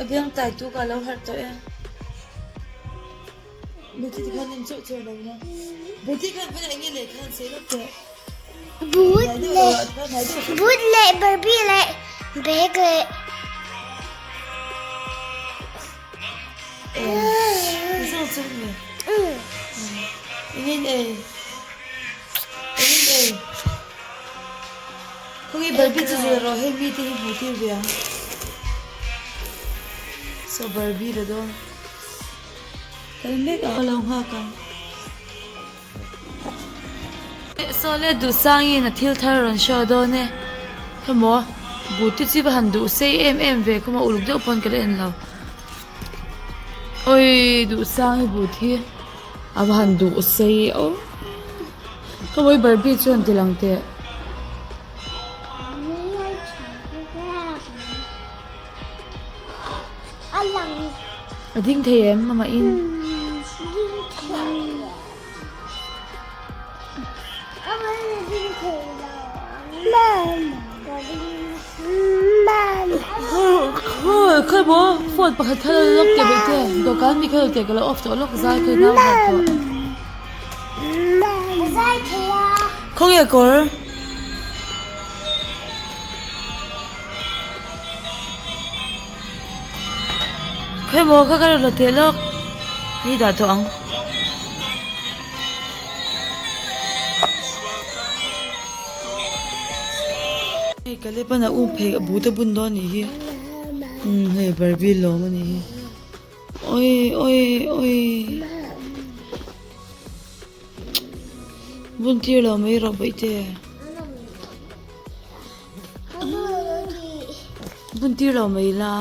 A biang tai tu ka lo harh tawh e. Beti ti khan en chauh chauh lo la. Beti khan vena enge leh khan sei lawk teh. But leh but leh Barbie leh bag leh. Zo chu ni. Engin ei. Engin ei. Khawngi Barbie chu zir rawh hei mite hi hmuh tir ve ang. So Barbie la dawn. Kal mek a ka lo nghak ang. Saw le Duhsangin a thil thar rawn show dawn e. Hemaw buti chi va han duh sei em em ve khaw maw uluk deuh pawn ka la en lo. Awii Duhsangi but hi a va han duh sei aw. Khaw maw i Barbie chu han ti lang teh. A ding thei em amah in? Khawi maw phone pakhat kha lo lawk teh bawih te dawhkan mi kha lo teh ka lo off tawh lawk zai kha nau harh tawh. Khawnge kawr? Khawi maw kha ka rawn la teh lawk hei dah tawh ang. Hei Caleb an a um phei a but a bun dawn anih hi umm hei barbie lawm anih hi awi awi awi bun tir lo mai rawh bawihte. Bun tir lo mai la.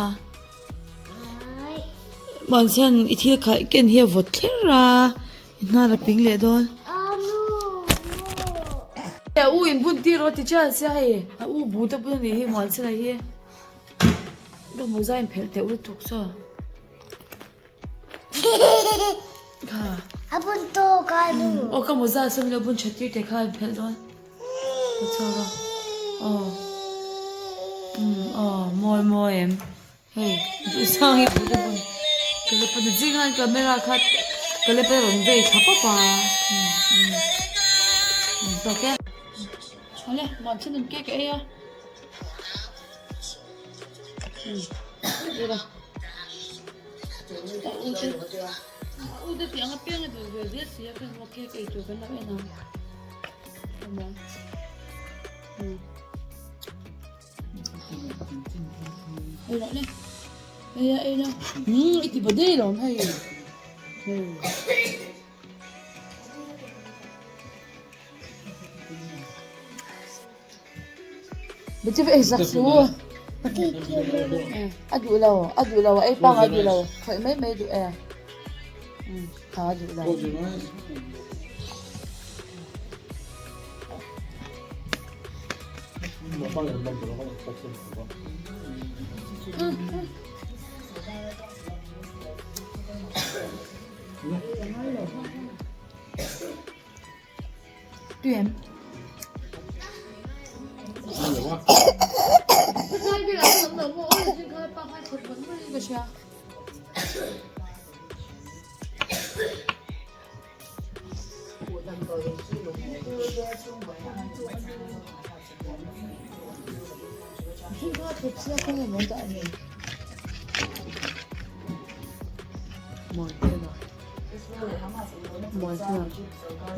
Mahse i thil khalh ken hi a vawt thler a, i hnar a ping leh dawn. A u in bun tir rawh ti chiah sia hei, a u bu te bun a nih hi Muanchhana hi. Ka mawza in phelh teuh lutuk chaw. Kha. A bun tawk a nu. Aw ka mawza saw min lo bun that tir teh kha a in phelh dawn. Ka chhuak a. Aw. Umm aw mawi mawi em. Hei duhsang hi put a bun. Ka la put a zing khan camera kha ka la rawn vei thla pawp a. Umm umm. Umm tawk e. Awle muan thil an cake a ei a. Umm ila. A u te a u te tih ang apiang a duh ve zel si a khan maw cake ei tur kan lo en ang emaw umm ei rawh le ei a ei la umm i ti ba daih alawm hei hei. A duh lo a duh lo a ei pang a duh lo khawih mai mai duh e kha a duh lo. Tui em?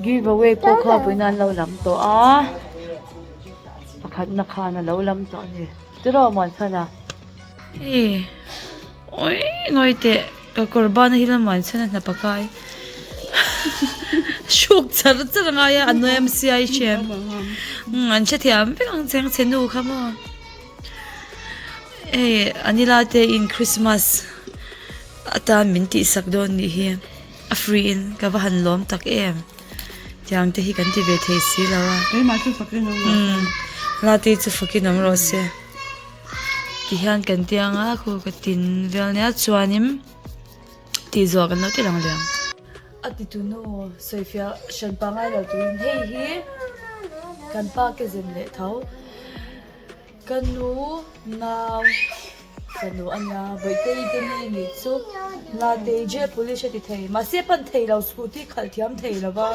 Give away pawh kha vawiin an lo lam tawh a pakhatna khan a lo lam tawh a ni tiraw Muanchhana hei awi ngawi teh ka kawr ban a hi la Muanchhana hna pakai hruk char char a ngai a a nuai am sia i hria em an hrethiam vek ang che ang che nu kha maw hei anila te in Christmas. Atan min tihsak dawn nih hi a free in ka va han lawm tak em tiang te hi kan ti ve thei si lo a Keimah chu fakin awm rawh se. Umm Lati chu fakin awm rawh se tihian kan tiang a khu ka tin vel nia chuanin tih zawh kan lo ti lang leh ang. A ti tu nu sawifiah hran pangai lo turin hei hi kan pa ke zen leh tho ka nu nau. Fanu a nia, Bawihtei te ni nih chu Latei jail police a ti thei, mahse pan thei lo scooty khalh thiam thei lo va,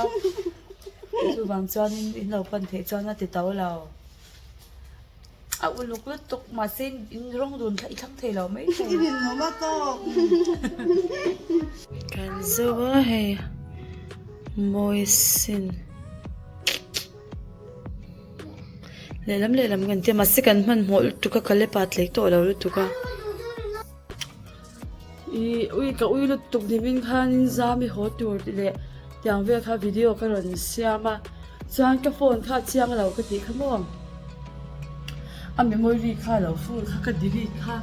chuvang chuanin in lo pan theih chuan a ti to lo. A uluk lutuk mahse in rawng dun i thlang thei lo mai thei. I rinawm a tawk. Kan zo a hei mawi sin. Lehlam lehlam kan tia mahse kan hmanhmawh lutuk a ka lepa tlei tawh lo lutuk a ih ui ka ui lutuk nimin khanin zam i haw tur tih leh tiang vel kha video ka rawn siam a chuan ka phone kha a chiang lo ka tih kha maw a memory kha a lo full kha ka delete kha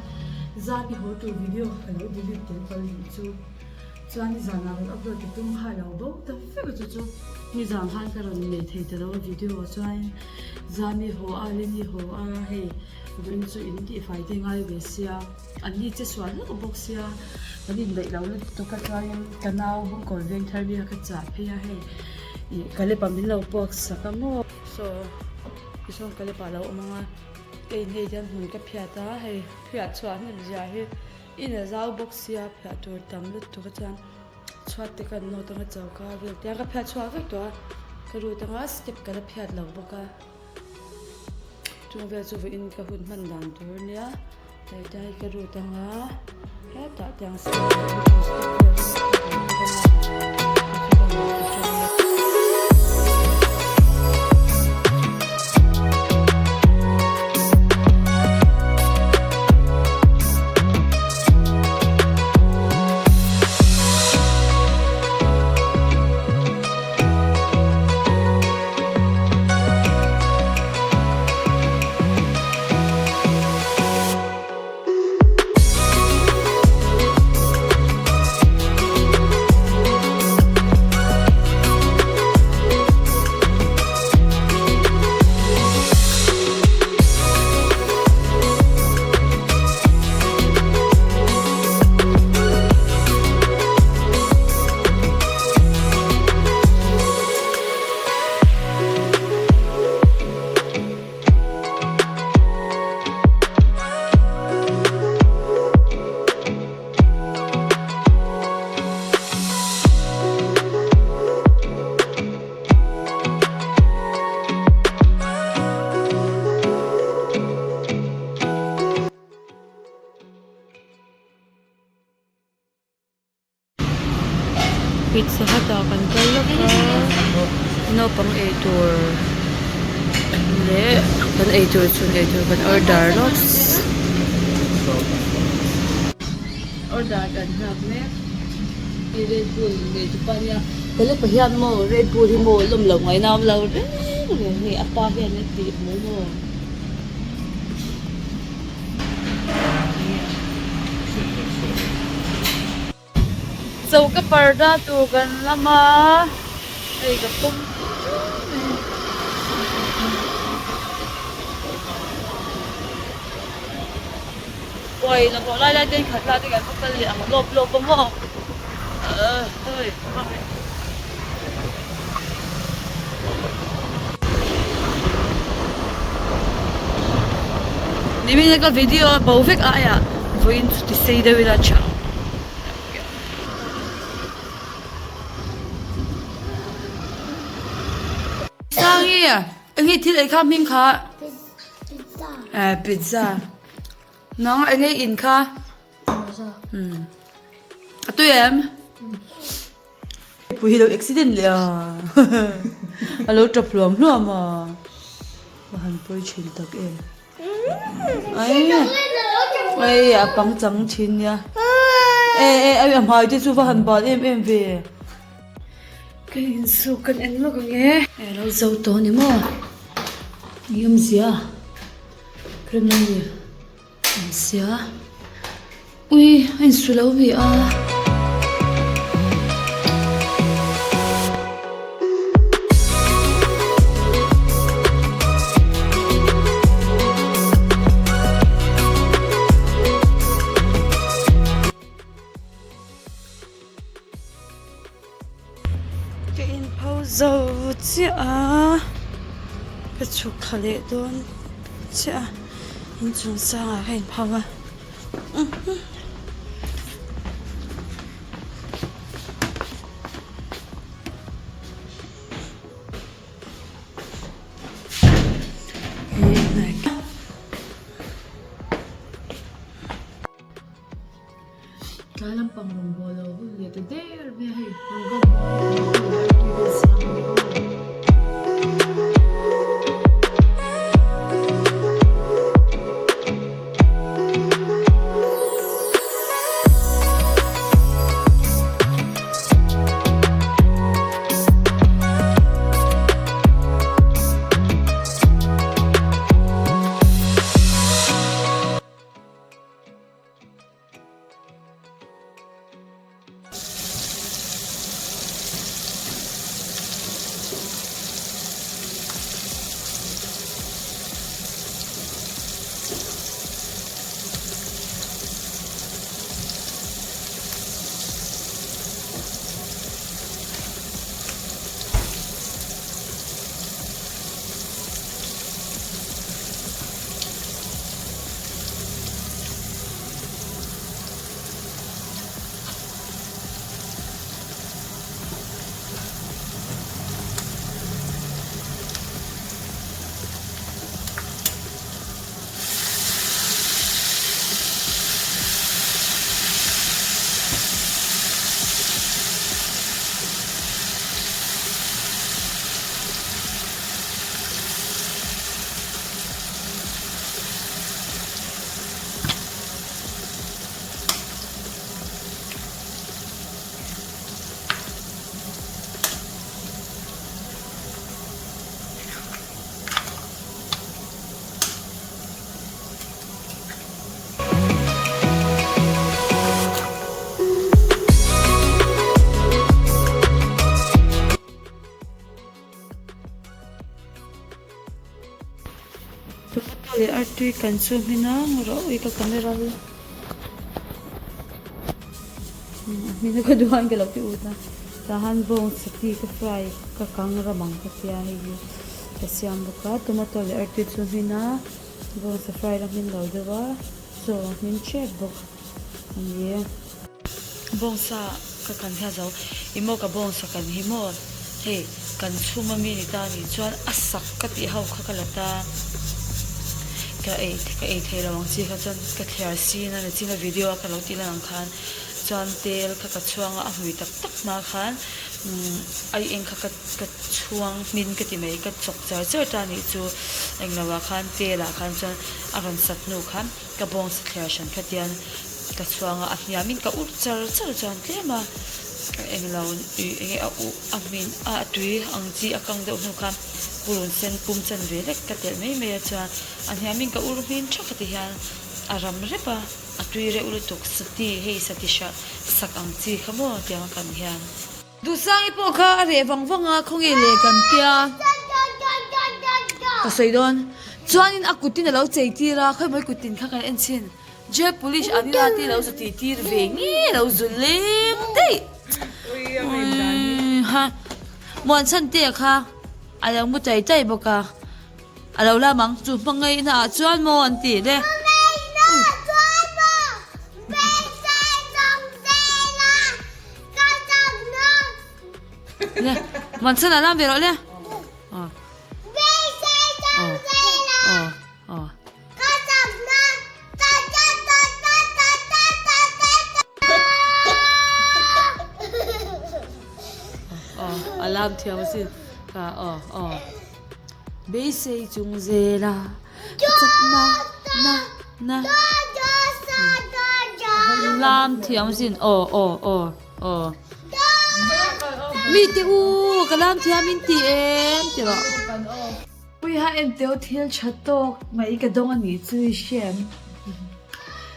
zam i haw tur video kha ka lo delete tel pal nih chu. Chuan nizanah rawn upload ka tum kha a lo bo ta vek a chu chu nizan khan ka rawn nei thei ta lo a video ah chuan Zami haw a Lini haw a hei vawiin chu in tihfai te ngai ve sia an ni che sual hlauh bawk sia kan indaih lo lutuk a chuanin ka nau bawngkawn veng thar mi kha ka chah phei a hei ih Kalepa min lo puak sak a maw saw tichuan Kalepa a lo awm ang a ka inhei hian hmun ka phiat a hei phiah chhuah hnem zia hi. In a zau bawk sia phiah tur tam lutuk a chuan chhuat te kan nawt anga choka vel te a ka phiah chhuah vek tawh a ka root anga step ka la phiat lo bawk a chung vel chu vawiin ka hun hman dan tur ania hei te hi ka root anga hetah tiang step vel hi chu. Pizza Hut ah kan kal lawk a naupang eitur leh kan eitur chhun eitur kan order lawk order kan nghak mek hei red bull nei tu pa nia Kalepa hian maw red bull hi maw lawm loh ngaihna a awm lo reng reng hei a pa hian a tih hmu maw. Choka parda tur kan lam a hei ka pawm Uai hnathawh lai lai te hian khat la te kan va kal leh ang lawp lawp a maw hei. Nimin a ka video a bo vek aiah vawiin chu ti sei deuh ila tha. Sangi enge thil ei kha hming kha Pizza eh pizza nang enge in kha umm a tui em. Pui hi lo accident leh a a lo tap hluam hluam a a han pawi thin tak em ai ai a pangchang thin nia e e a hmai te chu va han bal em em ve ka insuk kan en lawk ang e e lo zo tawh a ni maw i awmzia ka rin a ni. An sia ui a insu lo mi a. Ka inpho zo chiah a, ka chhuk thla leh dawn chiah a, inchung sangah ka inpho a. Tlai lampang rawngbâwl lo hun leh ta der mai a hei program tui vel siam a ni aw. Tomato leh artui kan chu hmin a rawh ui ka camera hi a hmin a ka duh ka lo ti ut a tah han bawng chutney ka fry ka kang ram ang ka tia hei hi ka siam bawk a tomato leh artui chu hmin a bawng sa fry la hmin lo deuh a chaw a hmin tep bawk a ni e. Bawngsa ka kan hian zo i maw ka bawngsa kan hi maw hei kan chhum ami ni ta nih chuan a sak ka tih ho kha ka la ta ka ei ka ei thei lo ang chi kha chuan ka thliar sin a nachin a video a ka lo tih lan ang khan chuan tel kha ka chhuang a a hmui tak tak hma khan umm ai eng kha ka ka chhuang hmin ka ti mai ka chawk char char ta nih chu englo ah khan tel ah khan chuan a rawn sat hnu khan ka bawngsa thliar hran kha tian ka chhuang a a hniamin ka ur char char chuan tlem a englo ih enge a uh a hmin a a tui ang chi a kang deuh hnu khan purun sen pum chan ve lek ka telh mai mai a chuan a hniamin ka ur hmin thak a ti hian a ram rep a a tui reuh lutuk sati hei sati hralh sak ang chi kha maw tiang a kan hian. Duhsangi pawh kha a reh vang vang a, khawnge leh kan tia ka sawi dawn. Chuanin a kutin a lo chei tir a, khawi mawi kutin kha kan en chhin. Jail police an ila te lo zu ti tir ve nge lo zu leng daih. Ha Muanchhantea kha a lo mu tai tai bawk a, a lo lam ang chu hmangaihna ah chuan maw an ti le. Le Muanchhana lam ve rawh le. Aw. Aw. Aw. Aw. Aw a lam thiam asin ka aw aw beisei chung zela ka chakna na na lam thiam asin aw aw aw aw mite u ka lam thiam in ti em ti rawh. Puiha enteo thil tha tawk mai ka dawng a nih chu i hriam.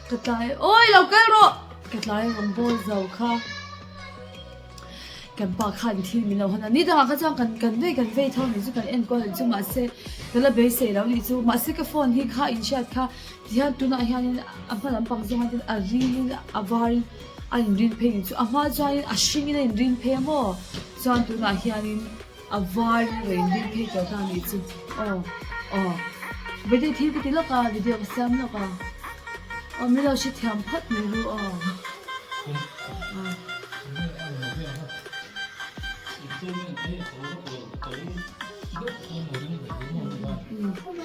Ka tlai awi lo kal rawh ka tlai rawn bawl zo kha kan pa khan thil min lo hawn a ni dangah kha chuan kan kan vei kan vei tho nih chu kan enkawl nih chu mahse ka la beisei lo nih chu mahse ka phone hi kha inhriat kha tihian tunah hianin a hma lampang zawngah hian a ringin a varin a inrin phei nih chu a hma chuanin a hringin a inrin phei a maw chuan tunah hianin. A var rawn ding phei tawh ta nih chu aw aw video thil ka ti lawk a video ka siam lawk a. Aw min lo hrethiam phawt mai ru aw.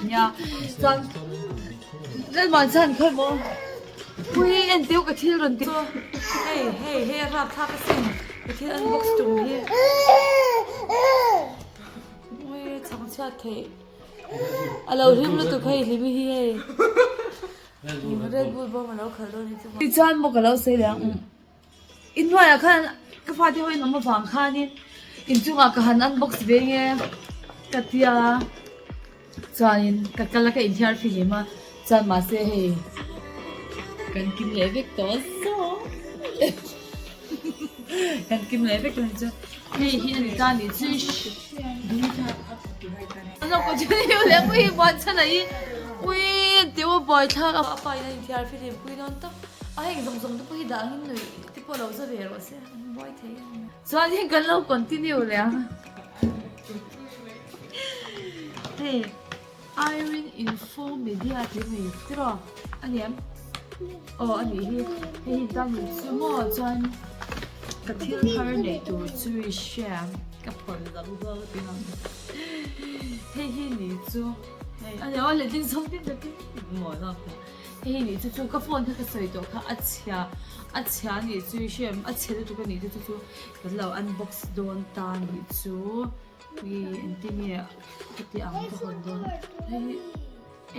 Nia chuan Lalman chuan khawi maw Pui en teu ka thil rawn ti hei hei hei a rapthlak asin ka thil unbox tum hi Ui chhangchhiat theih a lo hlim lutuk hei hlimi hi hei Red Bull bawm a lo khalh dawn hi chu Tichuan maw ka lo sawi leh ang. Inhnuaiah khan ka fate ho in awm avang khanin inchungah ka han unbox ve nge ka tia chuanin ka kal a ka inthiar fihlim a chuan mahse hei kan kim leh vek tawh zawk kan kim leh vek tawh ni chuan hei hi a ni ta ni chu ui tih buaithlak a pa in a inthiar fihlim pui dawn tawp. A heng zawng zawng te pawh hi dah angin nuih te pawh lo za ve rawh se an buai thei em mai. Chuan heng kan lo continue leh ang. Hei Irene Info Media tih mai tiraw a ni em? Aw a nih hi hei hi tan in chu maw chuan ka thil thar neih tur chu i hria ang ka phawrh zo zo tih ang hei hi ni chu hei a ni aw letling zawng tin takin maw zawk ta. Hei hi nih chu chu ka phone kha ka sawi tawh kha a chhia a chhia a nih chu i hria em a chhe lutuk a nih chu chu chu kan lo unbox dawn ta a nih chu i engtin nge ka tih ang ka hawn dawn hei hi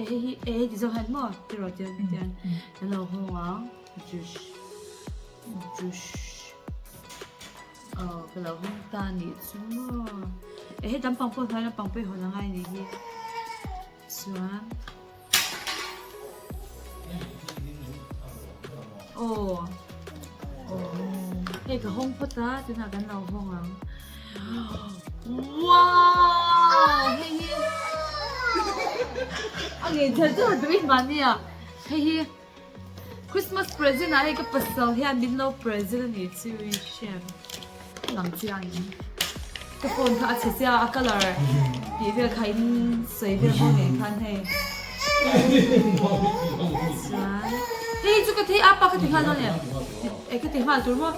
e hei hi e hei ti zawk hian maw tiraw tiang tiang kan lo hawng ang jush jush aw ka lo hawng ta a nih chu maw e hei lampang pawh hnuai lampang pawh i hawn angai a nih hi chuan. Aw hei ka hawng phawt a tunah kan lo hawng ang wow hei hi a ngei chher chher duh in mahni ah hei hi Christmas present ah hei ka pasal hian min lo present a nih chu i hriat lang chiang in ka phone kha a chhe sia a colour tih vel kha in sawi vel ho nen khan hei chuan hei chu ka thei a pa ka ti nghal dawn em e ka ti nghal tur maw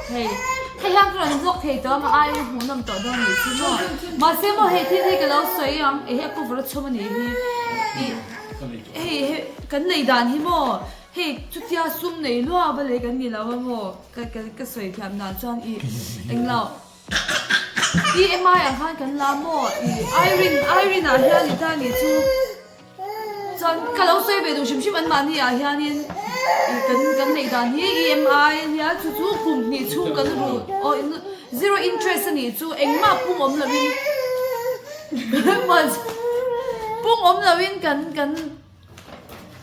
Hei hei hian ka rawn vlog thei tawh a mah aiin hmuh nawm tawh dawn nih chu maw mahse maw hei thil hi ka lo sawi ang eh hei a cover a chhawm a nih hi ih hei hei kan nei dan hi maw hei chutia sum nei luah va lei kan ni lo a maw ka ka ka sawi thiam dan chuan ih englo EMI ah khan kan la maw ih Irene Irene ah hian i ta nih chu. Chuan ka lo sawi ve duh hrim hrim an mahni ah hianin ih kan kan neih dan hi EMI a nia chu chu kum hnih chhung kan rulh aw zero interest a nih chu engmah pung awm lo in pung awm lo in kan kan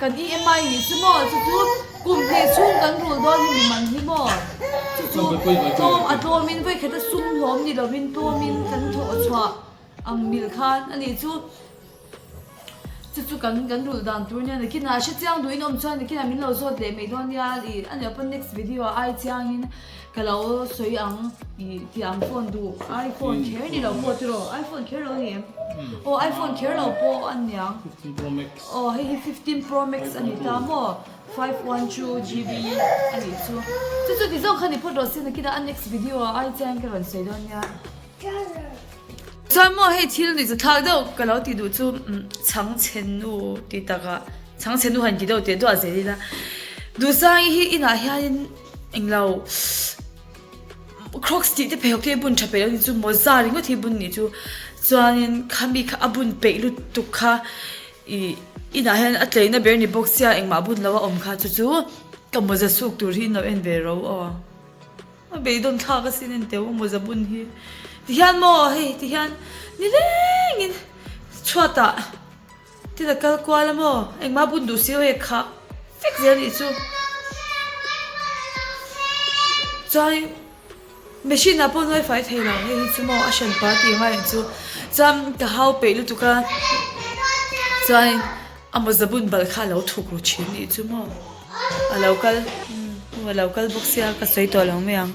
kan EMI nih chu maw chu chu kum hnih chhung kan rulh dawn hi mi man hi maw chu chu tlawm a tlawm in vawikhat a sum hlawm ni lo in tlawm in kan thawh chhuah ang mil khan a nih chu. Chu chu kan kan rulh dan tur nia nakinah hre chiang duhin awm chuan nakinah min lo zawt leh mai dawn nia ih a nih pawn next video ah ai chiangin ka lo sawi ang ih tih ang phone duh iphone kher ni lo pawh tiraw iphone kher lo a ni em aw iphone kher lo pawh a niang aw hei hi 15 pro max a ni ta maw 512 GB a nih chu chu chu ti zawng kha ni phawt rawh se nakinah a next video ah ai chiangin ka rawn sawi dawn nia. Chuan maw hei thil ni chu thlak deuh ka lo tih duh chu chhangchhe nu tih takah chhangchhe nu han ti deuh teh duah zel ila Duhsangi hi inah hianin englo crocs tih te pheikhawk te hi bun tha peih lo ni chu mawza ringawt hi bun nih chu chuanin khami kha a bun peih lutuk kha ih inah hian a tleina ber ni bawk sia engmah bun lo a awm kha chu chu ka mawza suk tur hi in lo en ve ro aw. A beidawn thlak asin en teu maw zabun hi tihian maw hei tihian nilengin chhuatah thil a kal kual a maw engmah bun duh si lo hei khah vek zel anih chu chuan machine ah pawh nuai fai thei lo hei hi chu maw a hran pa tih ngai ang chu chuan ka hau peih lutuk a chuan a maw zabun bal kha a lo thuk ru thin anih chu maw. A lo kal a lo kal bawk sia ka sawi tawh lo mai ang.